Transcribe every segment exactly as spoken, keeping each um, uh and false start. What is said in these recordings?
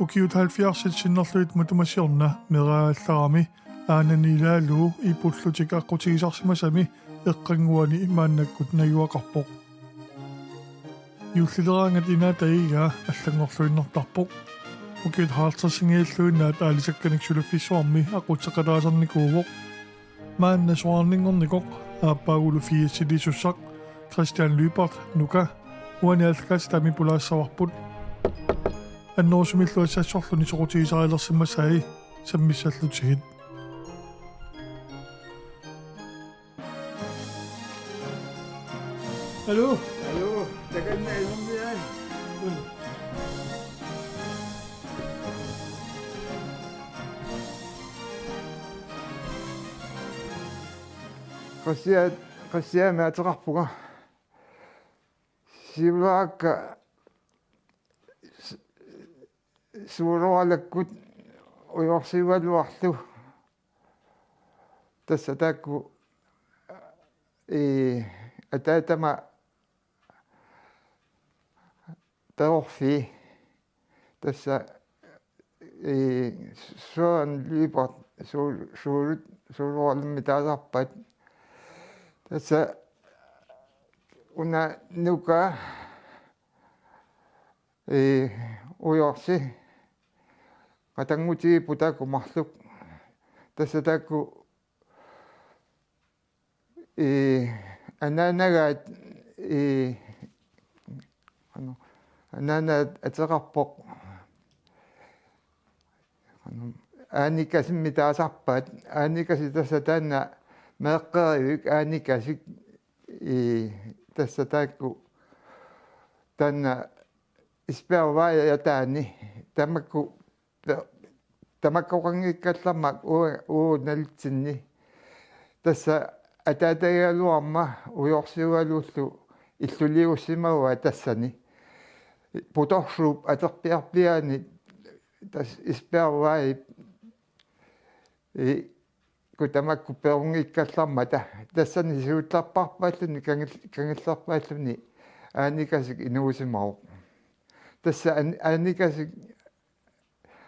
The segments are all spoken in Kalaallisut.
Ukiut halvfjerdsit sinnerlugit matuma siorna meeraallarami aanani ilaalugu ipullutik aqqutigisarsimasami eqqannguani maannakkut najugaqarpoq. Juullileraangat inaata Iigaa allanngorluinnartarpoq. Ukiut halvtredsinngilluinnaat aalisakkanik suliffissuarmi aqutseqataasarnikuuvoq. Maanna soraarninngornikoq aappaagulu firsilisussaq Christian Lyberth Nuka uani aallakaatitami pulaassavarput. Annerusumillu assassorluni soqutigisarilersimasai sammissallutigit. Aluu. Aluu, takanna iserniai. Qassiat, qassiat ateqarpunga. Siulakka s-, Suuluarallakkut ujorsiugaluarlu. Tassa taakku, ee, ataatama taorfi. Tassa, ee, Søren Lyberth Suul-, Suulut, Suuluarallarmi taasarpaat. Tassa una Nuka, ee, ujorsi qatanngutigipput taakku marluk. Tassa taakku, ee, anaanagaat, ee, ano, anaanaat ateqarpoq. Ano, Aanikasimmi taasarpaat, Aanikasik tassa taanna meeqqerivik Aanikasik, ee, tassa taakku taanna Isbjørnvej ataani tamakku pe-, tamakkoqanngikkallarmat uu-, uagut nalitsinni. Tassa ataatagigaluarma ujorsiugalullu illuliussimavaa tassani. Putorsuup aterpiarpiaani tassa Isbjørnvejip, ee, -kut tamakku perunngikkallarmata. Tassani siullerpaarpaalluni kangil-, kangillerpaalluni Aanikasik inuusimavoq. Tassa Aan-, Aanikasik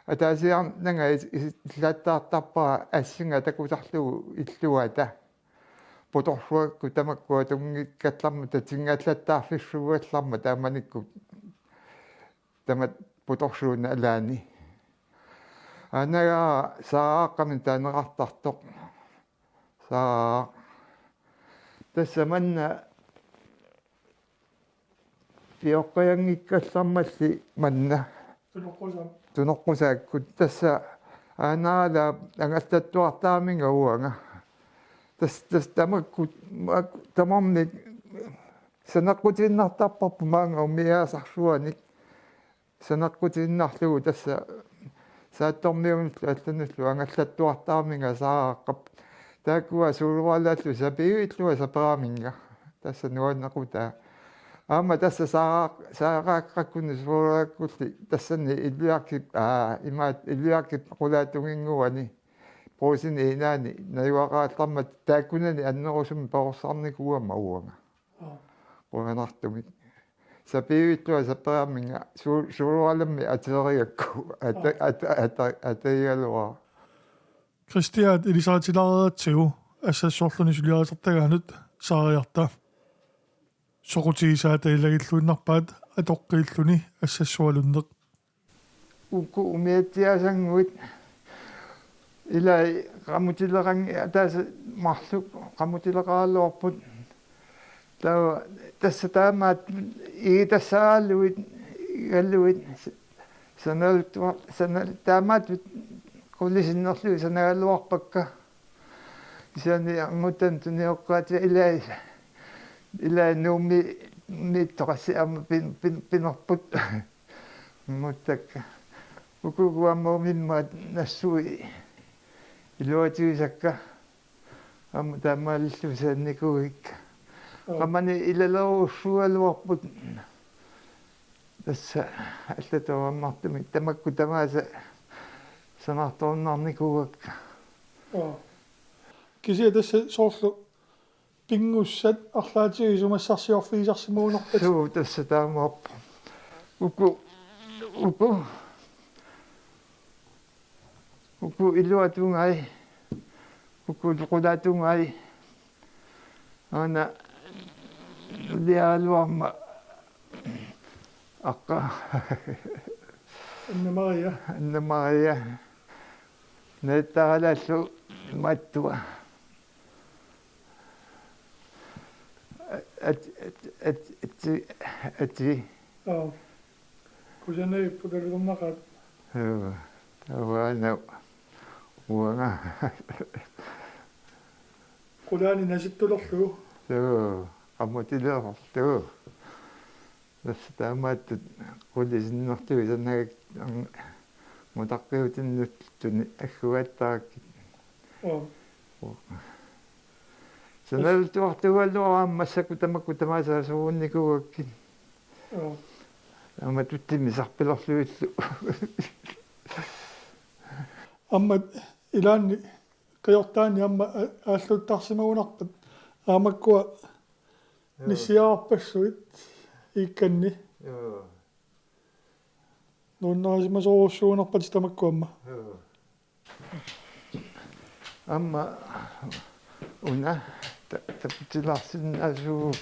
ataasiarnanga is-, is-, isillattaartarpara assinga takusarlugu illuata. Putorsuakkut tamakku atunngikkallarmata, tatingallattaarfissuugallarmat taamanikkut tamat putorsuup alaani. Anaga Saaraaqqami taaneqartartoq. Saaraaq. Tassa manna pioqqianngikkallarmalli manna. Tunoqqusaak. Tunoqqusaakkut tassa Aanaralaap angallattuartaraminga uanga. Tassa, tassa tamakku, mak-, tamarmik saneqqutiinnartarparput maanga umiaasarsuanik. Saneqqutiinnarlugu tassa Saattormiunullu allanullu angallattuartaraminga Saaraaqqap. Taakkua Suuluarallallu sapiuilluta saperaminnga. Tassa nuannequtaa. Aamma tassa Saaraaq-, Saaraaqqakkuni Suuluarakkulli tassani Illujakkip, aa, imaat Illujakkip qulaatunginnguani Brugsenip inaani najugaqalermat taakkunani annerusumik perorsarnikuugama uanga. Aa. Qujanartumik. Sapiuilluta saperaminga Suu-, Suuluarallammik ateerigakku ata-, ata-, ata-, atagigaluara. Kristiaat ilisaritilaareeratsigu assassorluni suliaritertagaanut Saariarta. Soqutigisaata ilagilluinnarpaat atoqqiilluni assassualunneq. Uku umiatsiaasannguit ilai qamutileqangi-, ataaseq marluk qamutileqaraluarput. Taava tassa taamaat igitassaraaluit, igaluit, sanaltua-, sanal-, taamaattut qulit sinnerlugit sanagaluarpakka. Kisianni angutannut tunioqqaatiga ilai, ilai Nuummi, -miittoq qassit aamma pin-, pin-, pinerput. Anguttakka. Uku aamma umimmaat nassui iluatigisakka. Aamma taamaalilluni saannikuuikka. Joo. Qamani ilalerussuugaluarput. Tassa allatut ammartumik tamakku tamaasa sanaartorunnaarnikuugakka. Joo. Kisianni tassa soorlu Pinngussat arlaatigut isumassarsiorfigisarsimagunarpat. Suu, tassa taamaappoq. Uku, uku, uku iluatungai, uku qulaatungai. Aana lialuarma aqqa. Anna Maria. Anna Maria. Neettaralaallu maattua. At, at, at, at, at. Joo. Kusanarput alutornaqaat. Joo. Taava aana uanga. Qulaani nasittulerlugu. Joo. Qammutilerlugu. Tassa taamaattut qulit sinnerlugit sanagak mutaqqiutinnut tuni agguaattarakkit. Joo. Sanaltuartugaluarama massakkut tamakku tamaasa suunnikuugakkit. Joo. Aamma tutsimik sarpilerlugillu. Aamma ilaanni qiortaani aamma a-, aalluttarsimagunarpat aamma makkua Joo. Nissiarpassuit iikkanni. Joo. Nuannarisimasorujussuugunarpatit tamakku aamma. Joo. Aamma una ta-, taputilaarsinnaasuuvoq.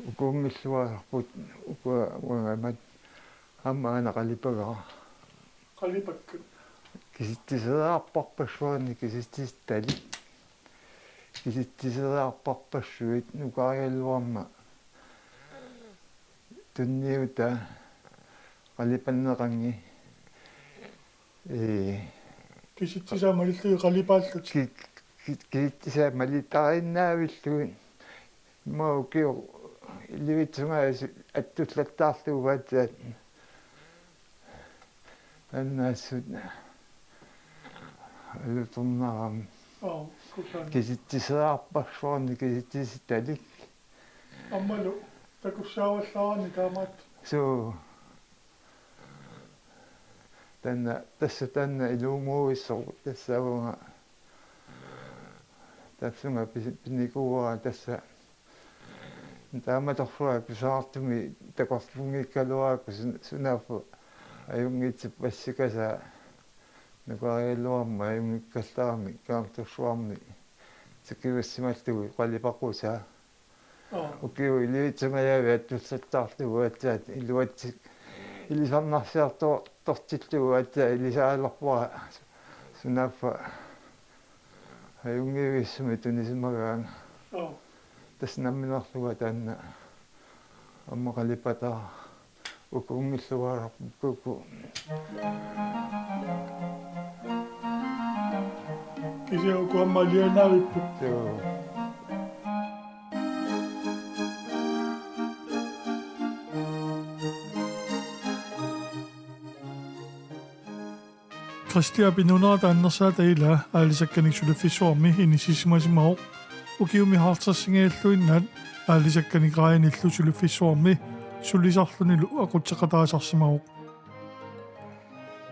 Ukuunngilluarput, ukua uangamat aamma aana qalipagara. Qalipakkut. Kisitsisereerparpassuarnik kisitsisitalik. Kisitsisereerparpassuit nukarigaluarama tunniutaa qalipanneqanngilaq. Ee. Kisitsisaa malillugit qalipaallutik. Ki-, ki-, kisitsisaa malittariinnaavillugit. Immaqa ukioq ilivitsungajaat attullattaarlugu aatsaat. Taanna assut alutornarami. Joo, kusanaq. Kisitsisereerparsuarnik kisitsisitalik. Aammalu takussaavallaaraanni taamaattut. Suu. Taanna, tassa taanna ilumoorujussuuvoq tassaavunga. Tassunga pisi-, pinikuuara tassa. Taamatorsuaq kusanartumik takorluunngikkaluarakku sun-, sunaaffa ajunngitsut passikasaat nukarigaluarama ajunngikkallarami Kangerlussuarmi tikigussimallugu qalipaqusaa. Joo. Ukiut ilivitsungajaat attullattaarlugu aatsaat iluatsi-, ilisarnarsiartor-, tortillugu aatsaat ilisaalerpara sunaaffa ajunngivissumik tunisimagaanga. Joo. Tassa nammineerlunga taanna aamma qalipataara. Ukuunngilluarput uku. Kisianni uku aamma alianaavipput. Joo. Kristiap inuunerata annersaata ilaa aalisakkanik suliffissuarmi inissisimasimavoq. Ukiumi halvtredsingajalluinnaat aalisakkanik Rajanillu suliffissuarmi sulisarlunilu aqutseqataasarsimavoq.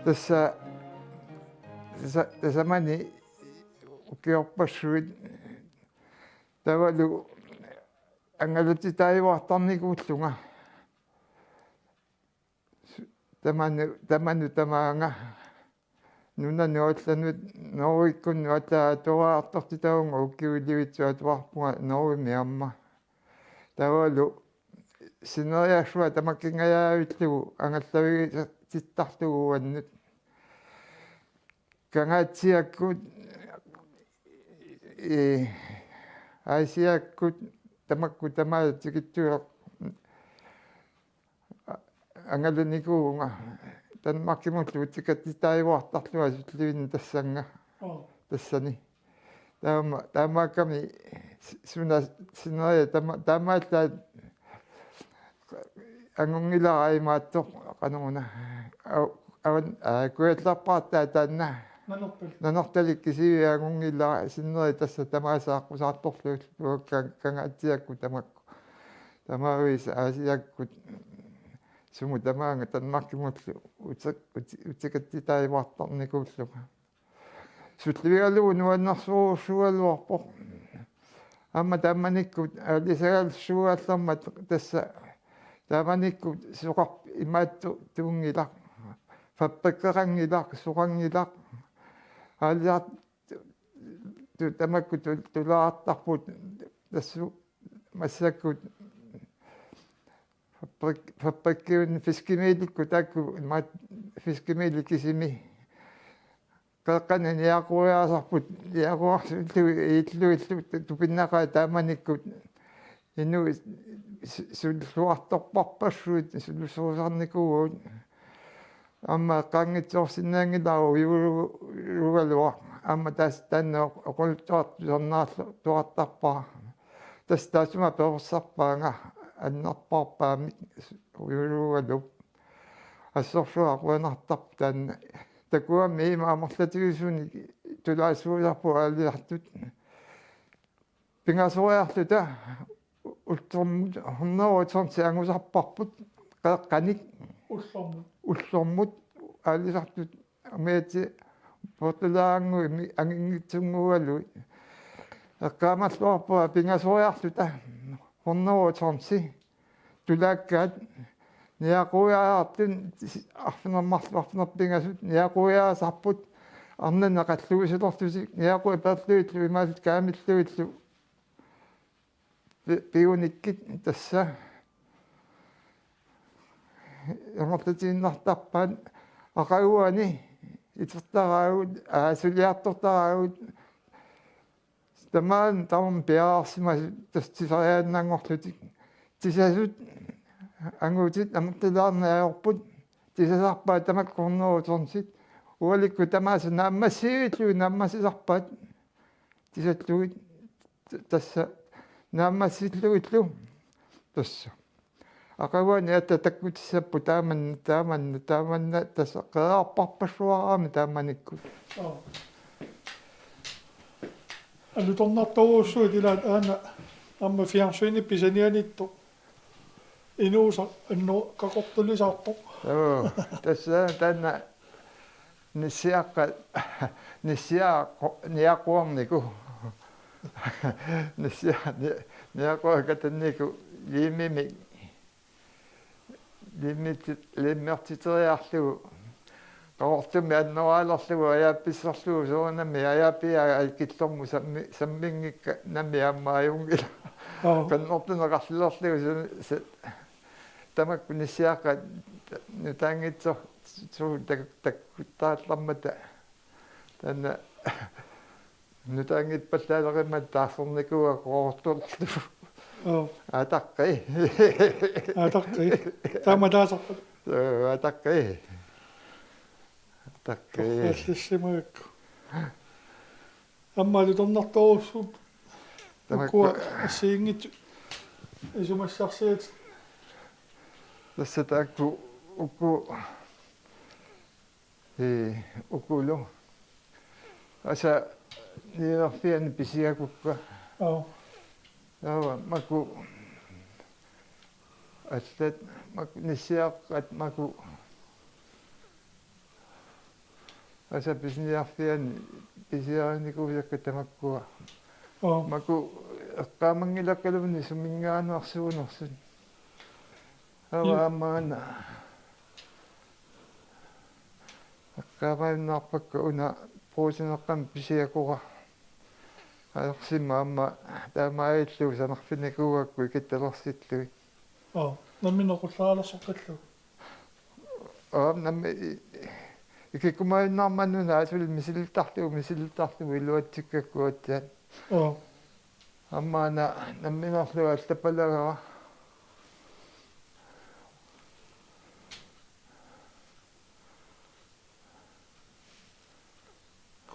Tassa, tassa, tassamani ukiorpassuit taavalu angalatitaajuartarnikuullunga. Tamanut, tamanut tamaanga nunanut allanut Norgekkunnut aatsaat atuariartortitavunga ukiut ilivitsut atuarpunga Norgemi aamma. Taavalu sineriassua tamakkinngajavillugu angallavigisartittarlugu uannut. Kangaatsiakkut, ee, Aasiakkut tamakku tamaasa tikittuisoq angalanikuuvunga. Danmarkimullu tikatitaajuartarlunga sullivinni tassannga. Oo. Tassani. Taama, taamaakkami s-, suna sineriak tama-, taamaallaat angunngilara imaattoq qanoruna. Au-, avan-, aa, kujallarpaartaa taanna. Nanortalik. Nanortalik kisiviangunngilaa sinneri tassa tamaasa aqqusaartorluullugu ka-, kangaatsiakkut tamakku. Tamaavisa Aasiakkut sumut tamaanga Danmarkimullu uti-, uti-, utikatsitaajuartarnikuullunga. Sullivigalugu nuannersorujussuugaluarpoq. Aamma taamanikkut aalisagaluarsuugallarmat tassa taamanikkut soqarp-, imaattuunngilaq. Fabrikkeqanngilaq, soqanngilaq. Aalisartut tamakku tu-, tulaartarput tassu massakkut fabrik-, fabrikkiunneq fiskemelikkut taakku imaat fiskemeli kisimi. Qeqqani niaqoriaasarput, niaqoriarlugu illuillu tupinnaqaat taamanikkut inuit su-, suliluartorparpassuit sulisorisarnikuuvugut. Aamma eqqaanngitsoorsinnaanngilara uiulugaluaq. Aamma tassa taanna oqaluttuaq tusarnaarlu-, tuartarpara. Tassa taassuma perorsarpaanga annerpaarpaamik uiulugaluup. Assorsuaq qujanartarpoq taanna. Takuami ima amerlatigisuni tulaassuusarput aalisartut. Pingasoriarluta ullormut hundrede tonsi angusarparput qeqqanik. Ullormut. Ullormut aalisartut umiatsit portulaanguimi anginngitsunnguugaluit. Eqqaamalluarpunga pingasoriarluta hundrede tonsi tulaakkaat niaqoriartut arfineq-marluk arfineq-pingasut niaqoriaasarput arnanni qalluusilerlutik niaqui peerluillu imaasut kaamilluillu pi-, piunikkit tassa. Amerlatiinnartarpaat aqaguani itertaraagut, aa, suliartortaraagut, tamaani tamarmik piareersimasut tassa tisariaannanngorlutik. Tisasut angutit amerlilaarneq ajorput. Tisasarpaat tamakku hundrede tonsit. Ualikkut tamaasa naammassivillugu naammassisarpaat. Tisallugit t-, tassa naammassillugillu tassa. Aqaguani aatsaat takkutissapput taamanna, taamanna, taamanna tassa qeqertarpassuarami taamanikkut. Joo. Alutornartorujussuit ilaat aana aamma fjernsyni pisanianiittoq. Inuusaq anno kaqortulisaarpoq. Joo, tassa taanna nissiaqqat, nissiaqqat niaquarniku. Nissia-, ni-, niaquakkatanniku liimimik. Liimit-, liimertiteriarlugu. Qaqortumik annoraalerlugu ajaappissorlugu soorunami ajaappiaa killormut sammi-, samminngikkanami aamma ajunngilaq. Joo. Qannertuneqarlilerlugu su-, su-, tamakku nissiaqqat nutaanngitsoq su-, tak-, takkuttaallarmata. Taanna nutaanngitsoq pallaaleqimmat taarsornikuuakka qaqortorlugu. Joo. Ataqqi. Ataqqi. Taama taasarpat. Joo, ataqqi. Ataqqi. Torrallissimagakku. Aamma alutornartorujussuupput. Tamakku. Ukua assigiinngitsut isumassarsiat. Tassa taakku uku, ee, ukulu. Asa niuerfiani pisiakukka. Joo. Taava maku allat maku nissiaqqat maku asa pisiniarfiani pisiarinikuusakka tamakkua. Oo. Maku eqqaamanngilakkaluunniit suminngaanneersuunersut. Ava. Joo. Aamma una eqqaamajunnarpakka una puusineqqamik pisiakora. Ajorsimma aamma taamaalillugu sanarfinikuugakku ikittalersillugit. Oo, nammineq qullaalersoqqillugu. Oo, nammi-, i-, ikikkumajunnarmat una asuli misilittarlugu, misilittarlugu iluatsikkakku aatsaat. Oo. Aamma una namminerlu allappalagara.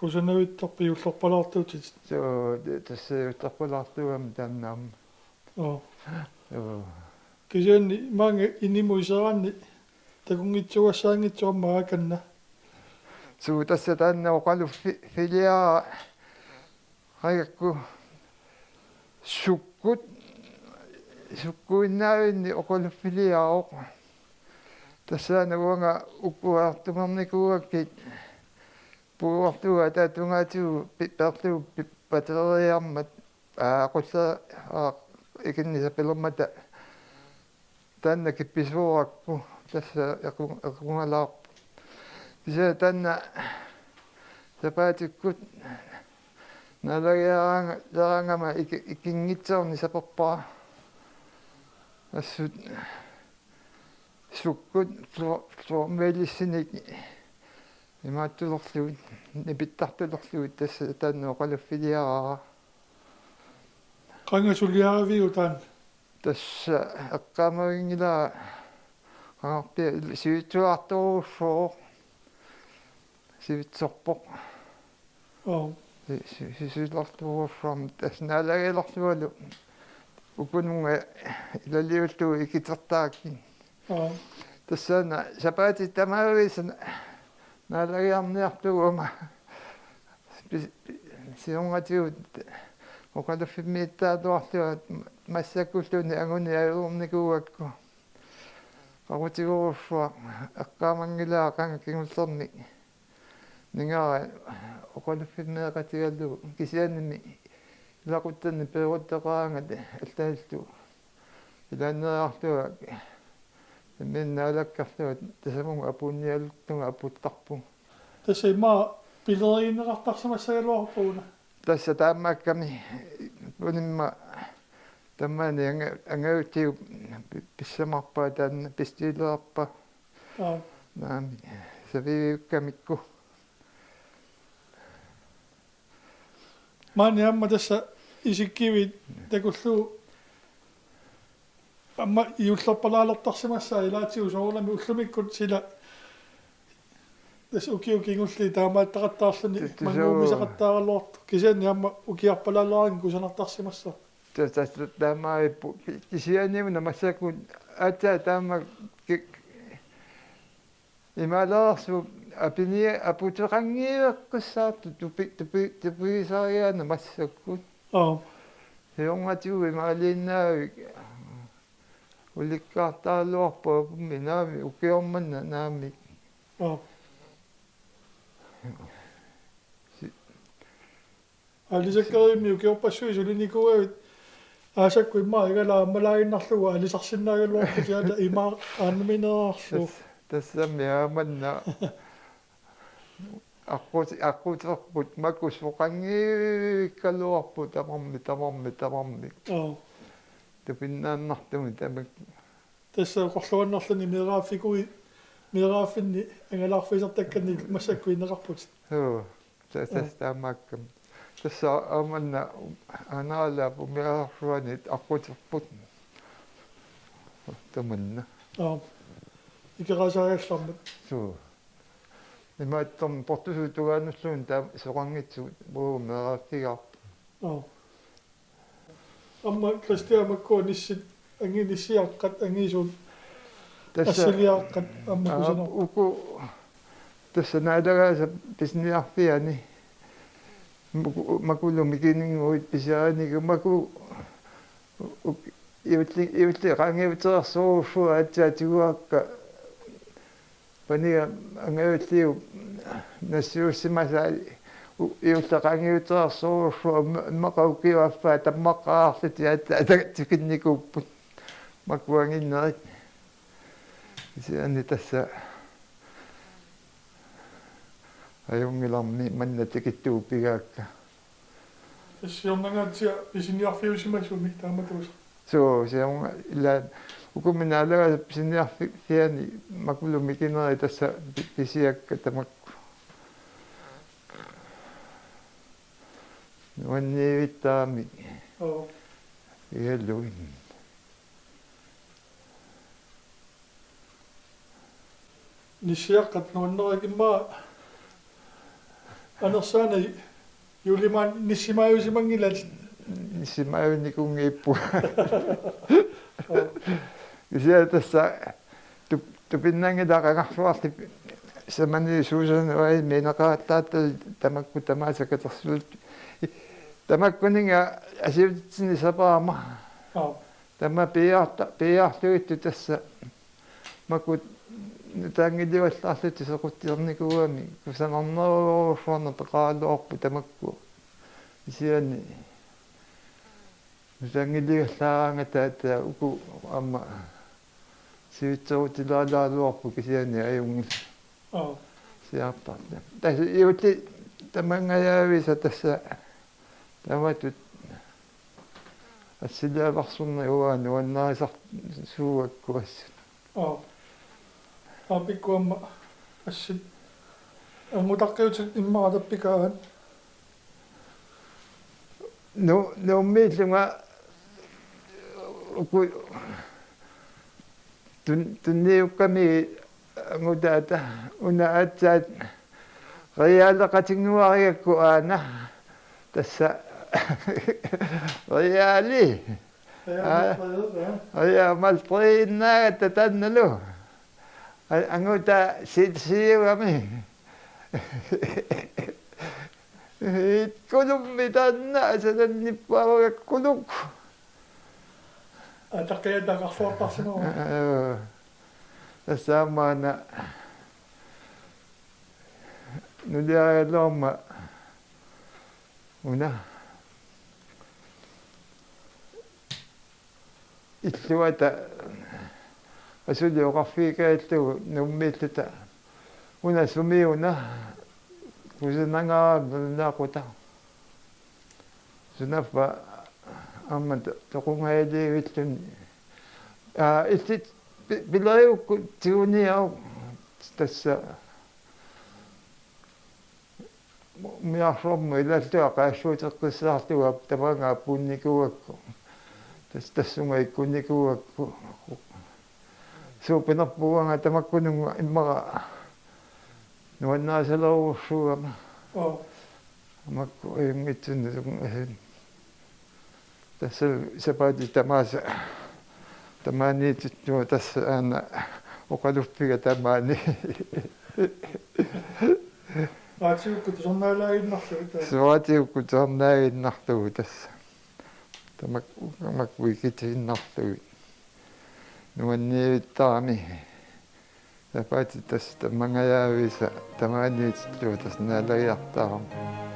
Kusanavittarpit ullorpalaartuutit? Suu, te-, tassa ullorpalaartuugami taanna aamma. Oo. Joo. Kisianni maanga inimut iseraanni takunngitsuugassaanngitsoq aamma aakanna. Suu, tassa taanna oqaluffi-, -ffiliara qajaggu sukkut, sukkuinnaavinni oqaluffiliaruk. Tassaana uanga ukuartumernikuugakkit puuarlugu ataatungaatigut pi-, peerlugu pi-, pateriarmat, aa, aqulleq, aa, ikinni sapilermata taanna kippisuurakku, tassa equ-, equngalaarpoq. Kisianni taanna sapaatikkut naalagiaraanga-, -leraangama iki-, ikinngitsoorneq saperpara. Assut sukkut fluor-, fluormelissinik imaattulerlugit, nipittartulerlugit tassa taanna oqaluffiliaraara. Qanga suliaraviuk taanna? Tassa eqqaamavinngilara qangarpiaq il-, sivitsuartorujussuuvoq. Sivitsorpoq. Oo. Si-, si-, sisulartorujussuarmik tassa naalagialerlualu ukununnga ilaliullugu ikitertarakkit. Oo. Tassaana sapaatit tamaavisa naalagiarniarlugu aamma pis-, pi-, siornatigut oqaluffimmiittaraluarlunga massakkulluunniit anguniarnikuugakku. Aqutigorujussuaq eqqaamanngilara qanga kingullermik ningara oqaluffimmeeqatigalugu, kisiannimi ilaquttanni peeruttoqaraangat allanillu ilaanneeriarlunga imminnut naalakkerlunga tasamut apuunniarlunga aputtarpunga. Tassa immaqa pilerigineqartarsimassagaluarpoq una. Tassa taamaakkami unimma tamaani anga-, angajulliup pi-, pissamarpaa taanna pistilleerpa. Aap. Naamik, saviivikkamikku. Maani aamma tassa isikkivit takullugu aamma juullerpalaalertarsimassaat ilaatigut soorunami ullumikkut sila tassa ukiut kingulliit taamaattaqattaarluni. Tu-, tu-, mannguumisaqattaaraluartoq. Kisianni aamma ukiarpalaalaaraangat kusanartarsimassaaq. Ta-, ta-, ta-, taamaappoq ki-, kisianni una massakkut aatsaat taama ki-, imaalereersoq apini-, aputeqanngiveqqissaartoq tupi-, tupi-, tupigisariaannaq massakkut. Aap. Siornatigut imaaliinnaavik ulikkaartaraluarpoq apummi naamik ukioq manna naamik. Aap. Si- Aalisakkarimmi ukiorpassuit sulinikuugavit aasakkut immaqa igalaammalaaginnarlugu aalisarsinnaagaluarput kisianni ima aannamineraarlugu. Tas-, tassami aamanna aqquti-, aqquterput makku soqanngivikkaluarput tamarmik, tamarmik, tamarmik. Oo. Tupinnaannartumik tamakku. Tassa oqarluarnerluni meeraaffikui-, meeraaffinni angalaarfigisartakkanni massakkut ineqarputit. Joo. Ta-, tassa taamaakkami. Tassa aamanna aanaralaap umiarsuanit aqquterput. Tamanna. Aap. Ikeraasariallarmat. Suu. Imaattormi portusuup tungaanulluunniit taama soqanngitsugut uagut meeraaffigaarput. Aap. Aamma Kristian makkua nissit, angi-, nissiaqqat angisuut. Tassa assiliaqqat aamma, aa, kusanarput. Uku tassa naalagaasa pisiniarfiani. Maku-, makulu mikininnguit pisiariniku maku u-, u-, iulli-, iulleq qaangiutereersorujussuaq aatsaat tiguakka. Paniga angajulliup nassiussimasai u-, iulleq qaangiutereersorujussuaq imma-, immaqa ukiup affaa tammaqqaarlutik aatsaat ata-, tikinnikuupput makuanginnerit. Kisianni tassa ajunngilarmi manna tikittugut pigaakka. Tassa siornangaatsiaq pisiniarfiusimasumi taamatuusoq. Suu, siorna ila ukumi naalagaasa pisiniarfi-, -fiani makulu mikinerit tassa pi-, pisiakka tamakku. Nuanniivittaramik. Oo. Igalugit. Nissiaqqat nuannerakimmaa anersaana juulimaani nissimaajusimanngilat. Nissimaajunnikuunngiippunga. Oo. Kisianni tassa tup-, tupinnanngilaq qangarsuarli pi-, samani suusanut aamma ineqattaartalik tamakku tamaasa katersuut. Tamakkuninnga assiutitsinni sapaammat. Aap. Tamanna piiarta-, piiarluittut tassa makku nutaanngilivallaarlutik sequtsiornikuugamik kusanarnerujussuarnik peqaraluarput tamakku. Kisianni nutaanngilivallaaraangata taava uku aamma sivitserutilaarluarput kisianni ajunngilaq. Aap. Siaartarta. Tassa juulli tamangajaavisa tassa taamatut assilialersorneq uanga nuannarisarsuugakku assut. Aap. Aap, ikku aamma assit. Angutaqqiutit immaqa tappikaavat. Nu-, Nuummiillunga uku tun-, tunniukkami angutaata una aatsaat realeqatinnguarigakku aana tassa reali. Ja, Aa. Maltri, ja. Ja, maltriinnaagatta taannalu. A-, angutaa si-, siugami. Ikkulummi taanna asanannippaarugakkuluuk. Ataqqiattaqarsuartarsimavoq. Aa, tassa aamma una nuliarigaluarmat una illuata asuli oqarfigigaluarlugu Nuummiilluta una sumiuna kusanangaarami nalunaaqutaq. Sunaaffa aamma to-, toqungajaliivilluni. Aa, illit pi-, pilerigukku tiguniaruk tassa umiarsuarmut ilaallugu qaassuuteqqissaarlugu tamaanga apuunnikuugakku. Tas-, tassunga ikkunnikuugakku. Suut pinerpugut uanga tamakkununnga immaqa nuannarisalerujussuugama. Oo. Makku ajunngitsunik tunngasunut. Tassa sapaatip tamaasa tamaaniitittugut tassa aana oqaluffiga tamaani. Aatsigukkut tusarnaalaaginnarlugu tassa. Suaatiukkut tusarnaaginnarlugu tassa. Tamak-, tamakku ikitiinnarlugit. Nuanniivittarami. Sapaatip tassa tamangajaavisa tamaaniitittugut tassa naalagiartarami.